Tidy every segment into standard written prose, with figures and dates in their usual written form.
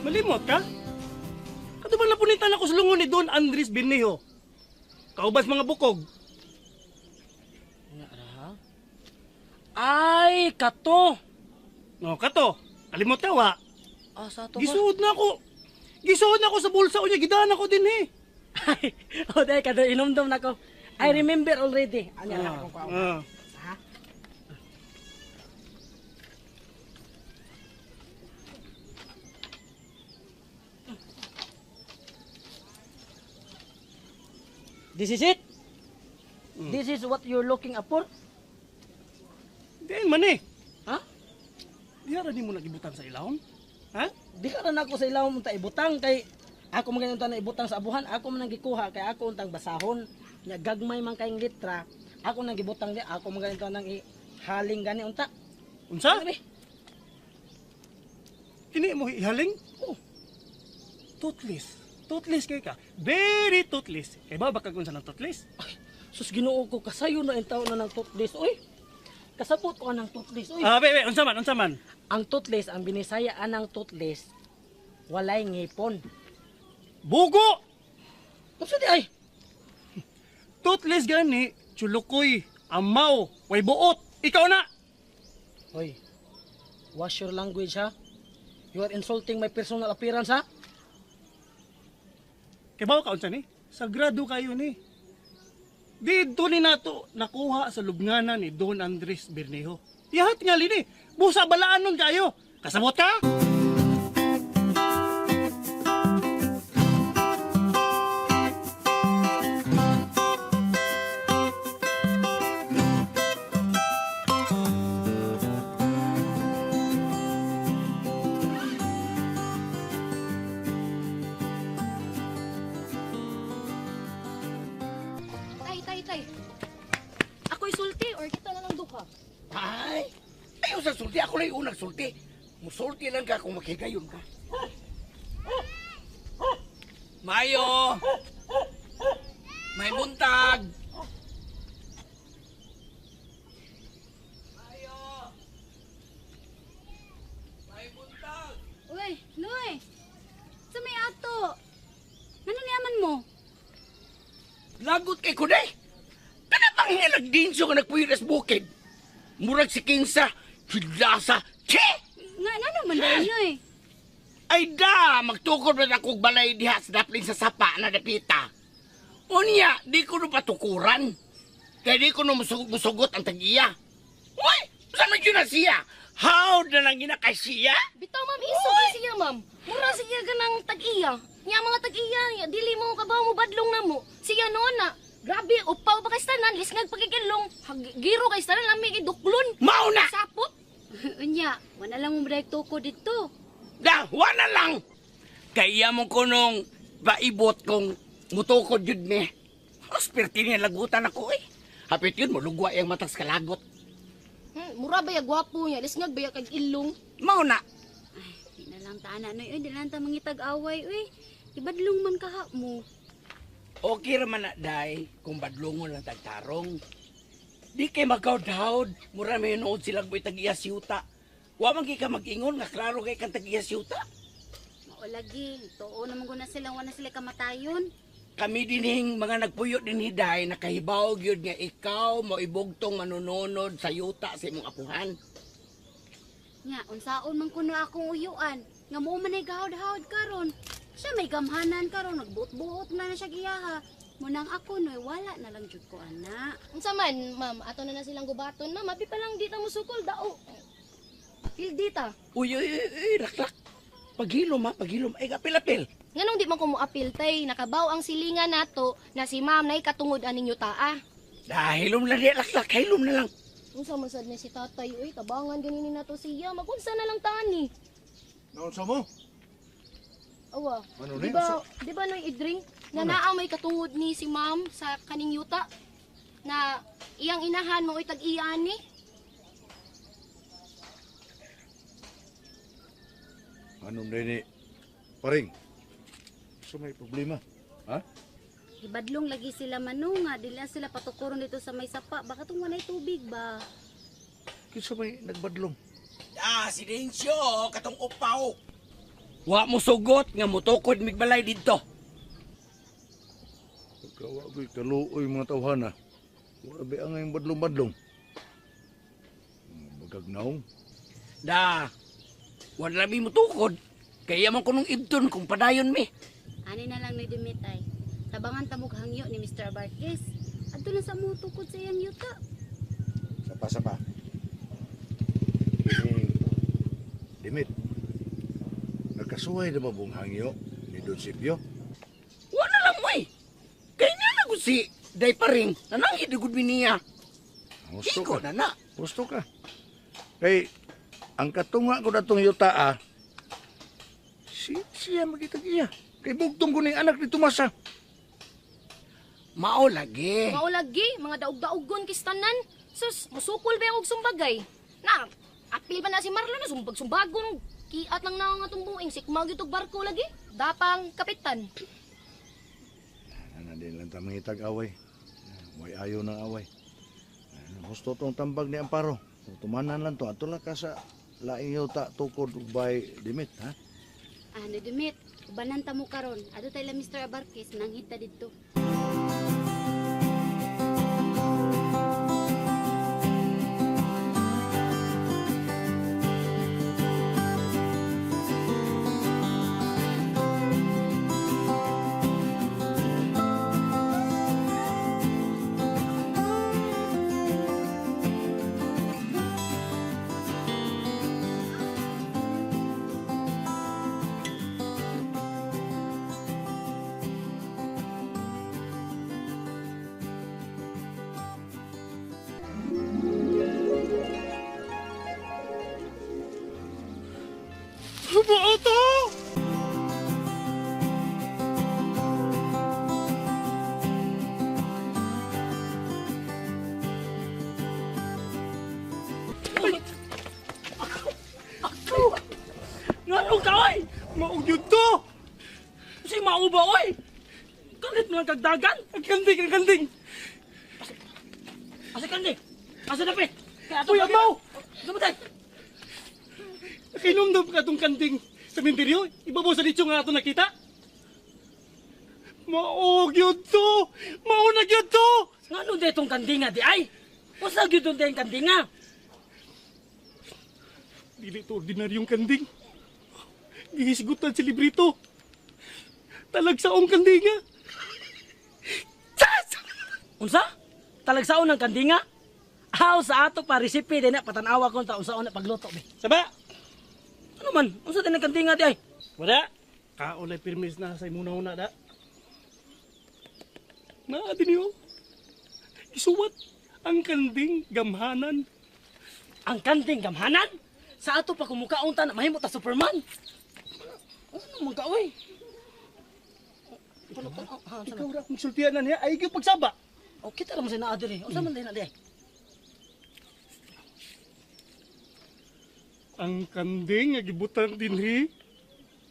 Malimot ka? Kato ba napunitan ako sa lungon ni Don Andres Bernejo? Kaubas mga bukog. Nga ra? Ay, kato. No, kato. Kalimot ka wa. Ah, sa ato ba? Gisuod na ako. Gisuod na ako sa bulsa unya gidaan ako din eh. Ay, oh, dahil kato, inomdom na ko. I remember already. Ano na akong kuha. Ah. Ha? This is it? This is what you're looking for? Diin man eh. Ha? Diha ra nimo nagibutan sa ilawom? Ha? Di ka na ako sa ilawom unta ibutang kay ako man unta na ibutang sa abuhan, ako man ang gikuha kay ako untang basahon. Nya gagmay man kayong litra, ako nang gibutang di, ako man ganito nang ihaling gani unta. Unsa? Ano be? Kini mo ihaling? Oh. Toothless. Toothless kay ka. Very toothless. Kay ba baka kung sa ng toothless? Ay, sus Ginoo ko kasayo na ang taon na ng toothless oy. Kasabot ko anang toothless oy. Ah, be, be, unsa man, unsa man? Ang toothless, ang binisaya anang toothless, walay ngipon. Bugo! Unsa di ay? Toothless gani, chulukoy, amaw, way buot. Ikaw na. Hoy. Wash your language ha. You are insulting my personal appearance ha. Kay bawo ka unsa ni? Sagrado kayo ni. Didto ni nato nakuha sa lubnganan ni Don Andres Bernejo. Ihat nga lini. Busa balaan nun kayo. Kasabot ka? Tay, tay, tay. Ako'y sulti or kita na lang duha. Ay, ayaw sa sulti. Ako lang yung unang sulti. Musulti lang ka kung makigayon ka. Mayo! May buntag! Mayo! May buntag! Uy, Noy. Sa may ato. Ano niyaman mo? Lagot kay kuday. Kana bang nga nagdinso nga nagpuyiras bukid? Murag si Kinsa, Kidlasa, Che! Nga, nga naman dahil, Noy. Ay da, magtukod na akong balay diha sa daplin sa sapa na dapita. Unya, di ko no patukuran. Kaya di ko no musugot ang tag-iya. Uy, saan man yun na siya? How na lang ginakay siya? Bitaw, ma'am. Iso kay siya, ma'am. Mura siya ganang tag-iya. Nya mga tag-iya, nya, dili mo kabaw mo badlong na mo. Siya noon na. Grabe, upaw pa kay tanan, lisngag pagigilong. Giro kay tanan, lami kay duklon. Mao na! Sapot. Unya, wala lang mo tukod dito. Da, wala lang. Kaya mo ko nung paibot kung mutukod yun ni. Mas perti niya lagutan ako eh. Hapit yun, mulugwa yung matas kalagot. Mura ba ya gwapo niya, lisngag ba ya kag ilong. Mao na. Ay, di na lang ta ana noy, di na lang ta mangitag-away uy. Ibadlong man kaha mo. Okay raman na, day, kung badlongon lang tagtarong. Di kay magkawdhawd, mura may nood silang boy tag-iya siyuta. Wa man kay ka mag-ingon, nga klaro kay kang tag-iya siyuta. Mao lagi, tuo naman guna sila wala sila kamatayon. Kami dinhing mga nagpuyo din hiday, nakahibaw gyud nga ikaw moibugtong manunonod sa yuta sa imong apuhan. Nya, unsaon man kuno akong uyuan nga mo man ay gahod-hawd karon. Siya may gamhanan karon, nagbuot-buot na na siya giyaha. Munang ako noy wala na lang jud ko ana. Unsa man, ma'am, ato na na silang gubaton, ma'am. Abi pa lang di ta musukol dao. Pildi ta. Uy, uy, uy, uy, raklak. Paghilom ha, paghilom. Ay, apil-apil. Nganong di man ko moapil tay, nakabaw ang silingan nato na si ma'am nay katungod aning yutaa. Dahilom lang di, laklak. Hilom na lang. Unsa man sad ni si tatay uy, tabangan ganini nato siya. Magunsa na lang tani. Naunsa mo? Awa. Ano Di ni? ba, di ba noy i-drink? Na naa may katungod ni si ma'am sa kaning yuta na iyang inahan mo tag-iya ni. Anong ni? Paring. So may problema. Ha? Ibadlong lagi sila manunga, dili na sila patukuron dito sa may sapa. Baka tong walay tubig ba? Kinsa may nagbadlong? Ah, si Dencio, katong upaw. Wa mo sugot nga motukod migbalay didto. Pagkawa ko'y kaluoy mga tawhana. Wala ba ang ngayong badlong-badlong? Magagnaong. Da. Wala mi motukod. Kaya man kunong ibton kung padayon mi. Ani na lang ni Dimit ay. Tabangan tamog hangyo ni Mr. Abarquez. Adto na sa mo tukod sa iyang yuta. Sapa-sapa. Kining Dimit. Nagkasuway na ba buong hangyo ni Don Sipyo? Wala lang mo eh. Kaya nga na gud si Day Paring, nananghid gud mi niya. Gusto Iko ka. na na. Gusto ka. Kay, ang katunga ko datong yuta ah, siya magitag iya. Kay bugtong ko ning anak ni Tomasa. Mao lagi. Mao lagi, mga daog-daogon kistanan. Sus, musukol ba og sumbagay? Na, apil pa na si Marlon na sumbag-sumbagon. Kiat lang na nga itong buing, sikmag itong barko lagi. Dapang kapitan. Ana din lang tamang itag away. Way ayaw ng away. Gusto tong tambag ni Amparo. Tumanan lang to. Ato lang ka sa laing yuta tukod by Dimit, ha? Ano Dimit, ubanan ta mo karon. Adto tay la Mr. Abarquez nanghita didto. Maato! Ngano ka oy? Maog yun to! Kasi mao ba oy? Kalit mo lang kagdagan. Ang kanding, ang kanding! Asa kandi? Asa dapit? Kaya ato Uy, amaw! Dumatay. Nakinomdom ka itong kanding sa minteryo? Ibabaw sa litso nga ato nakita? Maog yun to! Maunag yun to! Ngano di itong kandinga di ay? Usa gyud tong dayang kandinga? Dili to ordinaryong kanding. Gihisgutan si librito. Talagsaong kandinga. Sas! Unsa? Talagsaon ng kandinga? Aw sa ato pa resipe din na patanawa ko ta unsaon na pagluto be. Saba! Ano man? Unsa din ang kandinga di ay? Wala. Kaulay pirmis na sa imuna una da. Naa din yun. Isuwat ang kanding gamhanan. Ang kanding gamhanan? Sa ato pa kumukaon ta na mahimo ta Superman. Ano man ka oy? Ikaw ra akong sultian na niya ay gyud pagsaba. O kita ra man sa naa diri. Unsa man din na di ay? Ang kanding nga gibutang dinhi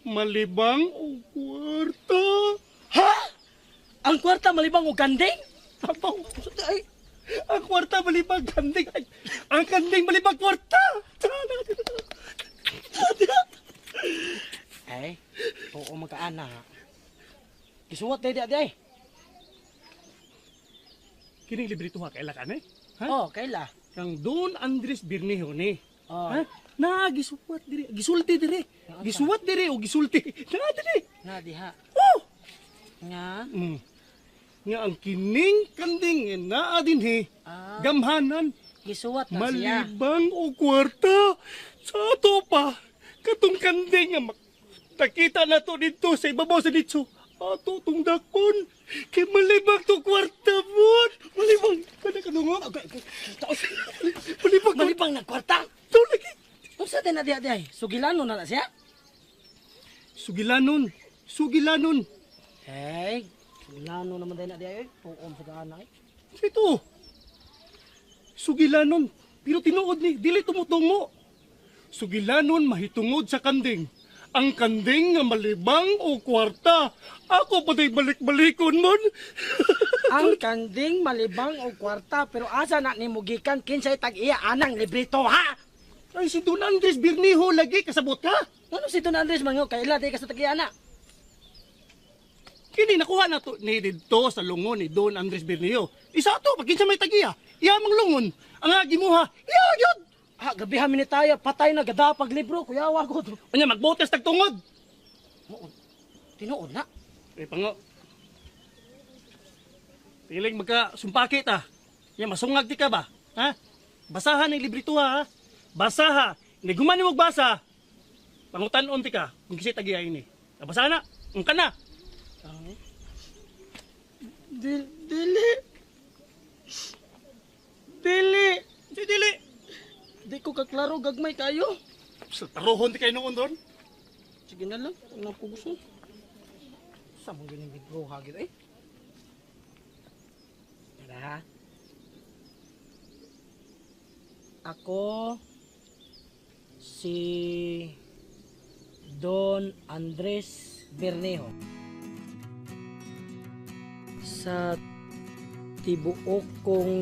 malibang og kwarta. Ha? Ang kwarta malibang og kanding? Abaw, Unsa di ay? ang kwarta malibang kanding. Ay, ang kanding malibang kwarta. Ay, oo magkaana. Gisuwat di di ay. Kining librito ha kaila ka ni? Ha? Oh, kaila. Kang Don Andres Bernejo ni. Oh. Ha? Na gisuwat diri, gisulti diri. Gisuwat diri o gisulti. Na diri. Na diha. Oh. Nga. Nga ang kining kanding nga naa dinhi Ah. gamhanan Gisuwat na siya. malibang o kwarta sa ato pa katong kanding nga nakita na to dito sa ibabaw sa ditso ato tong dakpon kay malibang to kwarta mon malibang kada kadungog malibang Malibang na kwarta. to lagi Unsa din na diha di ay? Sugilano na na siya? sugilanon sugilanon Hey, sugilano naman din na di ay. Tuom sa gaana ay. ito sugilanon pero tinuod ni dili tumutungo sugilanon mahitungod sa kanding ang kanding nga malibang o kwarta ako patay balik-balikon mon. Ang kanding malibang og kwarta pero asa na nimo gikan kinsay tag-iya anang librito ha? Ay, si Don Andres Bernijo lagi, kasabot ka? Ano si Don Andres man kay ila di ka sa tag-iya na. Kini nakuha na to ni didto sa lungon ni Don Andres Bernijo. Isa to, pag kinsa may tag-iya, iya mang lungon. Ang gimuha, iya yun! Ah, gabi ha minitaya, patay na gadapag libro, kuyawa ko. Unya, magbotes tagtungod. Tinuod na. Eh, pango. Piling magka sumpakit ah. Ya, masungag di ka ba? Ha? Basahan ang librito ha. Basaha. Hindi gumani mo basa. Pangutan-on ti ka kung kasi tagiya ini. Basa na. Ungka na. Dili. Dili. Si dili. Di ko kaklaro gagmay kayo. Sa taruhon ti kayo noon doon. Sige na lang, ano ko gusto. Sa mong ganing libro ha gid eh. Tara. Ako si Don Andres Bernejo. Sa tibuok kong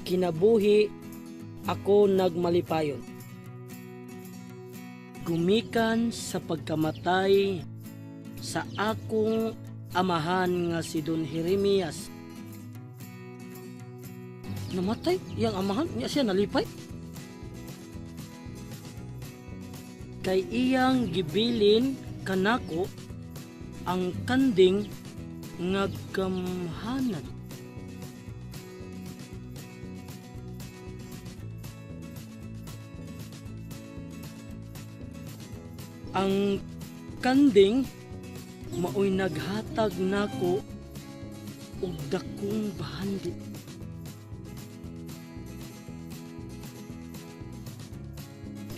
kinabuhi, ako nagmalipayon. Gumikan sa pagkamatay sa akong amahan nga si Don Jeremias. Namatay iyang amahan niya siya nalipay. Kay iyang gibilin kanako ang kanding nga gamhanan. Ang kanding maoy naghatag nako og dakong bahandi.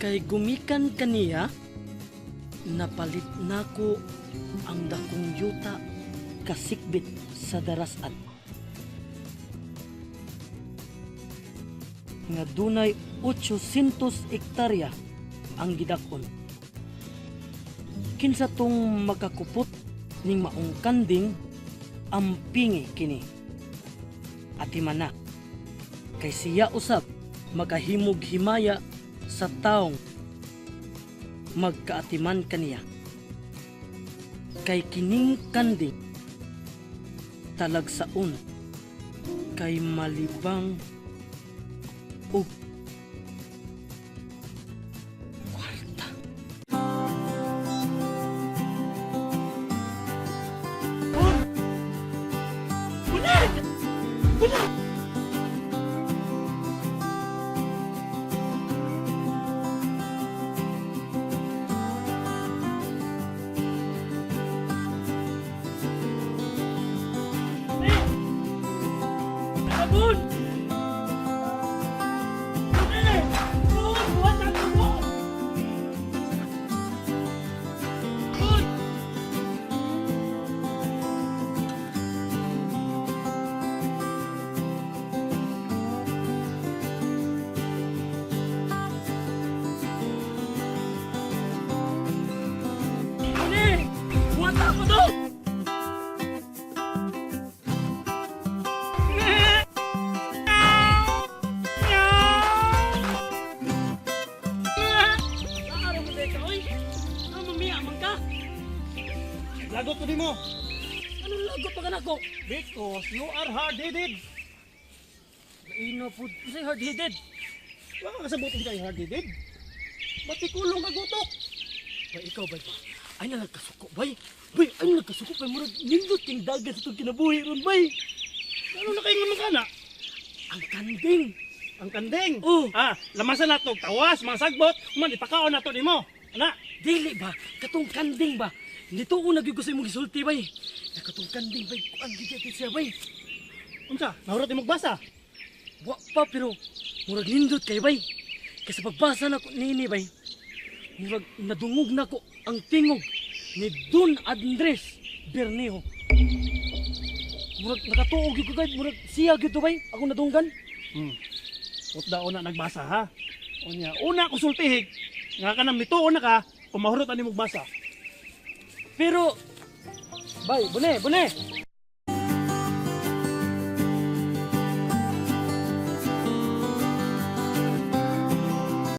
Kay gumikan kaniya, napalit nako ang dakong yuta kasikbit sa darasan. Nga dunay 800 hektarya ang gidakon. Kinsa tong makakupot ning maong kanding, ampingi kini. Atiman na, kay siya usab makahimog himaya sa taong magkaatiman kaniya. Kay kining kanding talagsaon kay malibang og kwarta. Sabon! Lagot ko nimo. Anong lagot pa ka nako? Because you are hard-headed. Ino po, say hard-headed. Wala ka kasabot kay hard-headed. Ba't ikulong ka gutok? Bay, ikaw bay ba? Ay na nagkasuko bay. Bay, ay na nagkasuko bay. Murag nindot king dagat sa itong kinabuhi ron bay. Ano na kayo naman kana? Ang kanding. Ang kanding. Oh. Ah, lamasan nato tawas, mga sagbot, man ipakaon nato nimo. Ana, Dili ba? Katong kanding ba? Nito una gyud ko sa imong gisulti bay. Na katong kanding bay, kuan gyud gyud siya bay. Unsa? Nahurot imong basa? Wa pa pero murag nindot kay bay. Kasi pagbasa na ko nini bay, murag nadungog na ko ang tingog ni Don Andres Bernejo. Murag nakatuog gyud ko kay murag siya gyud to bay, ako nadunggan. Utda una nagbasa ha. Unya, una konsultihig nga kanang mituon na ka, pumahurot ani mong basa. Pero bay, bune, bune.